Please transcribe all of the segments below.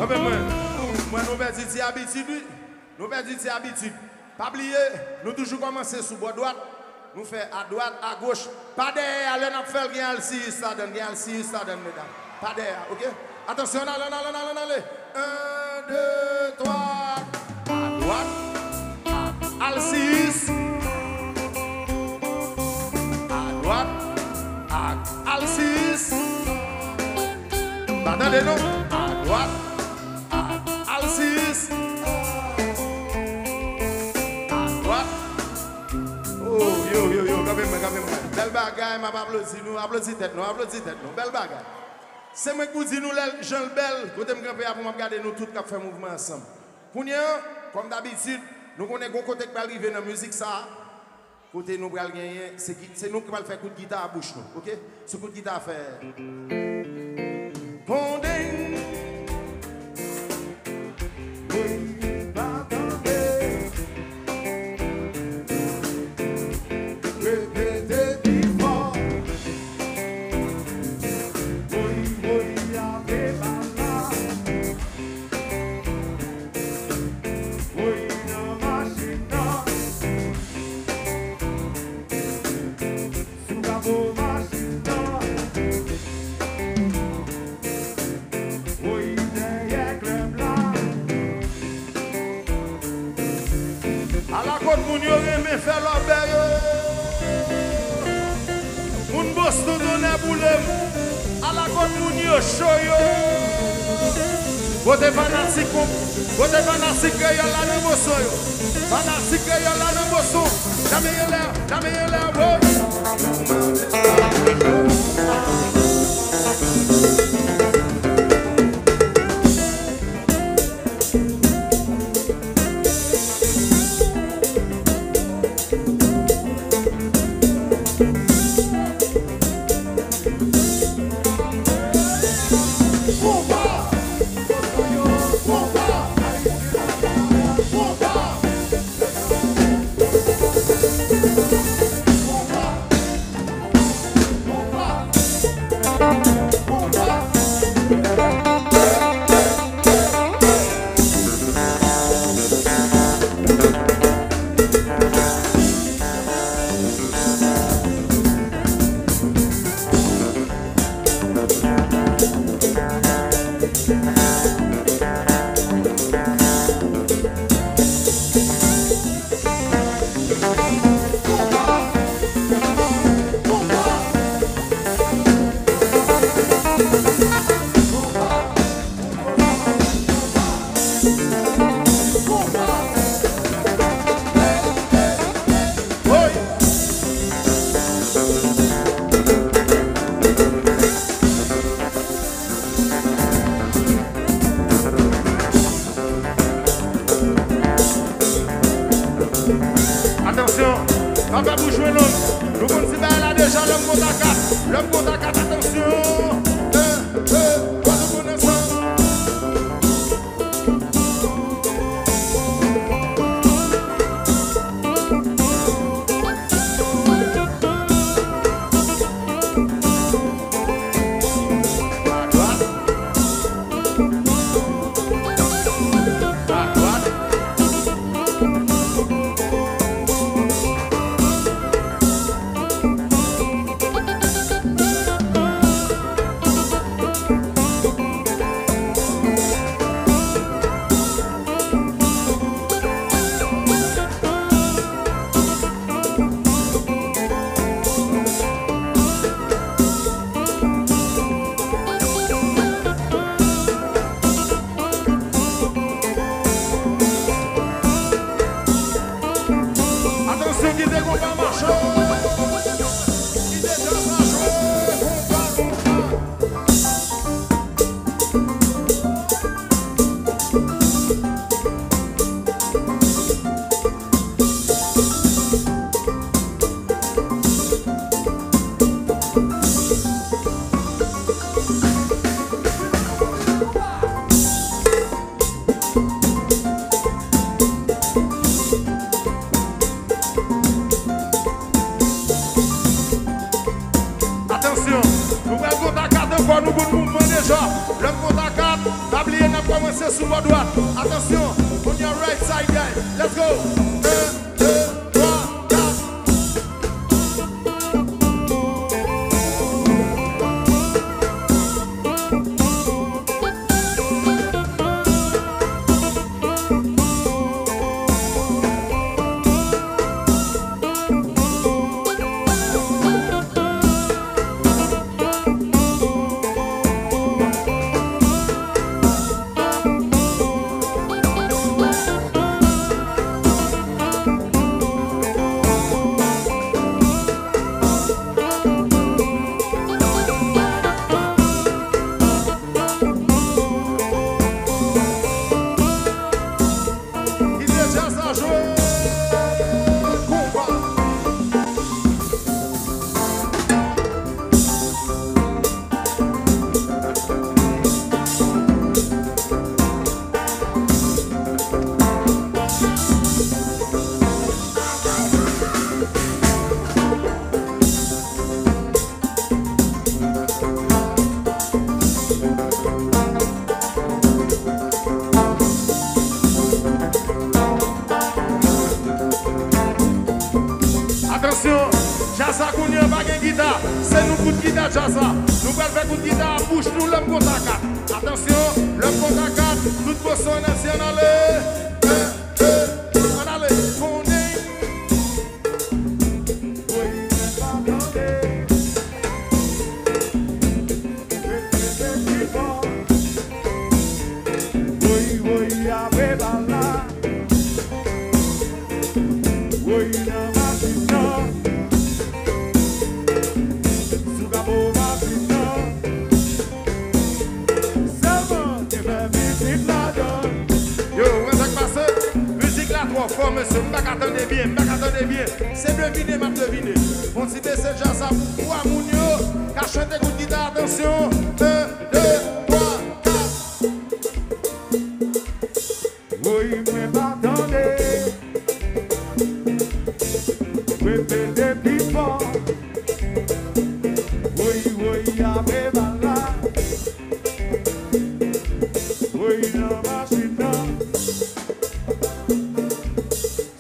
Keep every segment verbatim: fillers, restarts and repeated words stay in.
Mwen, mwen, nou pèdi ti abitid, wi. Nou pèdi ti abitid. Pa bliye, nou toujou kòmanse sou bò dwat. Nou fè adwat, agoch. Pa dèyè a, lè n ap fè l, gen alsiyis ladan, gen alsiyis ladan, medam. Pa dèyè a, oke? Atansyon, n ale, n ale, n ale, n ale. En, de, twa. Adwat, alsiyis. Adwat, ak alsiyis. Pa tande non. Adwat, ak alsiyis. Adwat. Oh, yo, yo, yo, kanpe mwen, kanpe mwen. Bèl bagay, m ap aplodi nou, aplodi tèt nou, aplodi tèt nou. Bèl bagay. Se mwen k pou di nou lè l, jan l bèl, kote m kanpe a pou m ap gade nou tout k ap fè mouvman ansanm. Kounye a, kòm dabitid, nou konnen gon kote k pral rive nan mizik sa a. Kote nou pral genyen, se ki, se nou ki pral fè kout gita a bouch nou, oke? Sou kout gita a fè. Kondeng. Woy, pa tande. Repete pi fò. Woy, woy, ave bal la. Woy nan machin nan. Sou kapo machin nan. Woy dèyè klèb la. Ala kot moun yo renmen fè lòbèy yo. Moun Boston tonnè boule m. Ala kot moun yo cho yo. Kote fanatik, kote fanatik kreyòl la nan Boston yo. Fanatik kreyòl la nan Boston. Lame anlè, lame anlè, woy. Atansyon, pa fè bouch mwen long. Nou konn ti bagay la deja, lè m konta kat. Lè m konta kat, atansyon. En, de, twa, nou konn ansanm. Atansyon, kite konpa mache. Kite djaz la jwe. Konpa, konpa. Atansyon, nou pral konta kat ankò, nou konn mouvman deja. Lè m konta kat, pa bliye n ap Kòmanse sou bò dwat. Atansyon, on your right side, guys. Let's go. En, de, twa, kat. Kite djaz la jwe konpa. Atansyon, djaz la kounye a pa gen gita. Se nou kout gita djaz la. Nou pral fè kout gita a bouch nou lè m konta kat. Atansyon, lè m konta kat, tout bosonèt ann ale. En, de, ann ale. Konnen. Woy, mwen pa tande. Repete pi fò. Woy, woy, apre bal la. Woy, nan machin nan. Sou kapo machin nan. Sèlman te fè pitit ladan. Yo, wè sa k pase? Mizik la twò fò, mesye. M pa ka tande byen, m pa ka tande byen. Se devine m ap devine. Fon ti bese djaz sa pou twa moun yo ka chante kout gita. Atansyon. En, de, twa, kat. Woy, mwen pa tande. Repete pi fò. Woy, woy, apre bal la. Woy, nan machin nan.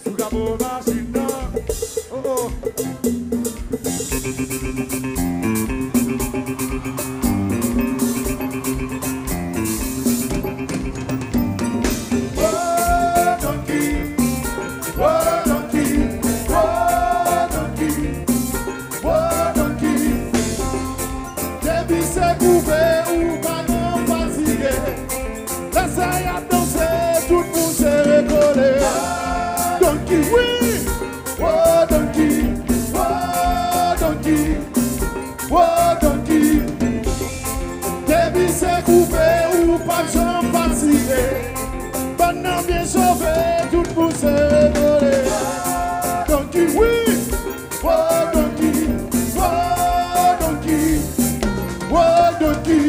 Sou kapo machin nan. Oh, oh. Wo, Donki. Wo, Donki. Wo, Donki. Wo, Donki. Depi se koupe ou pa janm fatige. Lè sa y ap danse, tout moun sere kole. Donki, wi! Wo, Donki! Wo, Donki! Wo, Donki! Depi se koupe ou p ap janm fatige. Bann nan byen chofe, tout moun sere kole. Donki, wi! Wo, Donki! Wo, Donki! Wo, Donki!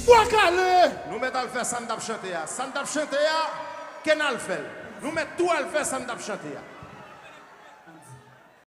Bwa kale! Nou mèt al fè sa n t ap chante a. Sa n t ap chante a, ke n al fè l. Nou mèt tou al fè sa n t ap chante a.